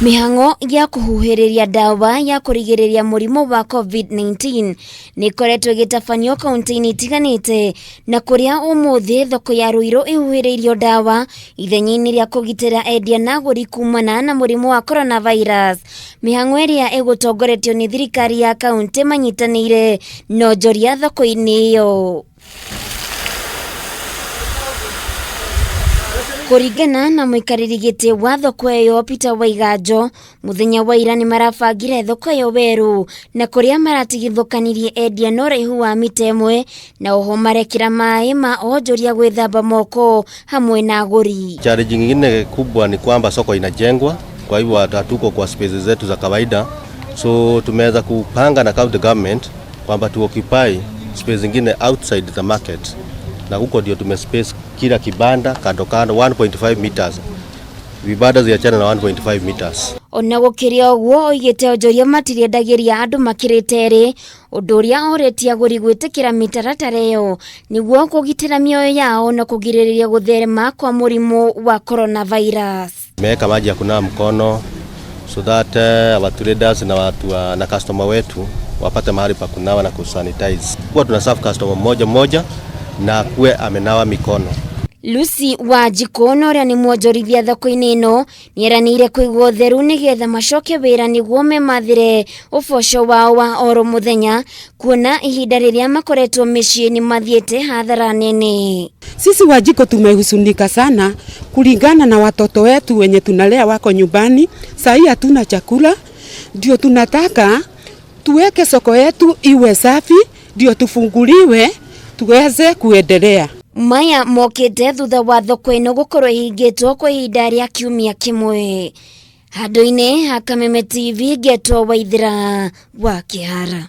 Mĩhang'o ya kũhuhĩrĩria ndawa ya kũrigĩrĩria mũrimũ wa COVID-19 nĩ ĩkoretwo ĩgĩtabanio kaunti-inĩ itiganĩte na kũrĩa ũmũthĩ thoko ya Ruiru ĩhuhĩrĩirio ndawa ithenya-inĩ rĩa kũgitĩra endia na agũri kumana na mũrimũ wa coronavirus. Mĩhang'o ĩrĩa ĩgũtongoretio nĩ thirikari ya kaunti manyitanĩire na onjoria thoko-inĩ ĩyo. Kũringana na mũikarĩri gĩtĩ wa thoko ĩyo Peter Waiganjo, mũthenya wa ira nĩ marabangire thoko ĩyo werũ na kũrĩa maratigithũkanirie endia na ũraihu wa mita ĩmwe na oho marekĩra maĩ ma onjoria gwĩthamba moko hamwe na agũri. Challenge nyingine kubwa ni kwamba soko inajengwa, kwa hivyo hatuko kwa spaces zetu za kawaida, so tumeweza kupanga na county government kwamba tu occupy space zingine outside the market, na huko ndio tume space kila kibanda kando kando 1.5 meters, vibanda ziachana na 1.5 meters. Ona gũkĩrĩ ũguo oigĩte onjoria matirendagĩria andũ makĩrĩte erĩ, ũndũ ũrĩa ũrĩtie agũri gwĩtĩkĩra mĩtaratara ĩyo nĩguo kũgitĩra mĩoyo yao na kũgirĩrĩria gũtherema kwa mũrimũ wa coronavirus. Tumeweka maji ya kunawa mkono so that our traders na watu na customer wetu wapate mahali pa kunawa na kusanitize. Kwa tuna serve customer mmoja mmoja na kuwe amenawa mikono. Lucy Wanjikũ na ũrĩa nĩ mwonjorithia thoko-inĩ ĩno nĩeranĩire kũigwo ũtheru nĩgetha macoke wĩra nĩguo memathĩre ũboco wao wa oro mũthenya kuona ihinda rĩrĩa makoretwo mĩciĩ nĩ mathiĩte hathara nene. Sisi Wanjikũ tumehuzunika sana kulingana na watoto wetu wenye tunalea wako nyumbani. Sahii hatuna chakula, ndio tunataka tuweke soko yetu iwe safi, ndio tufunguliwe tuweze kuendelea. Maya mokĩte thutha wa thoko ĩno gũkorwo ĩhingĩtwo kwa ihinda rĩa kiumia kĩmwe. Handũ-inĩ ha Kameme TV ngetwo Waithĩra wa Kĩhara.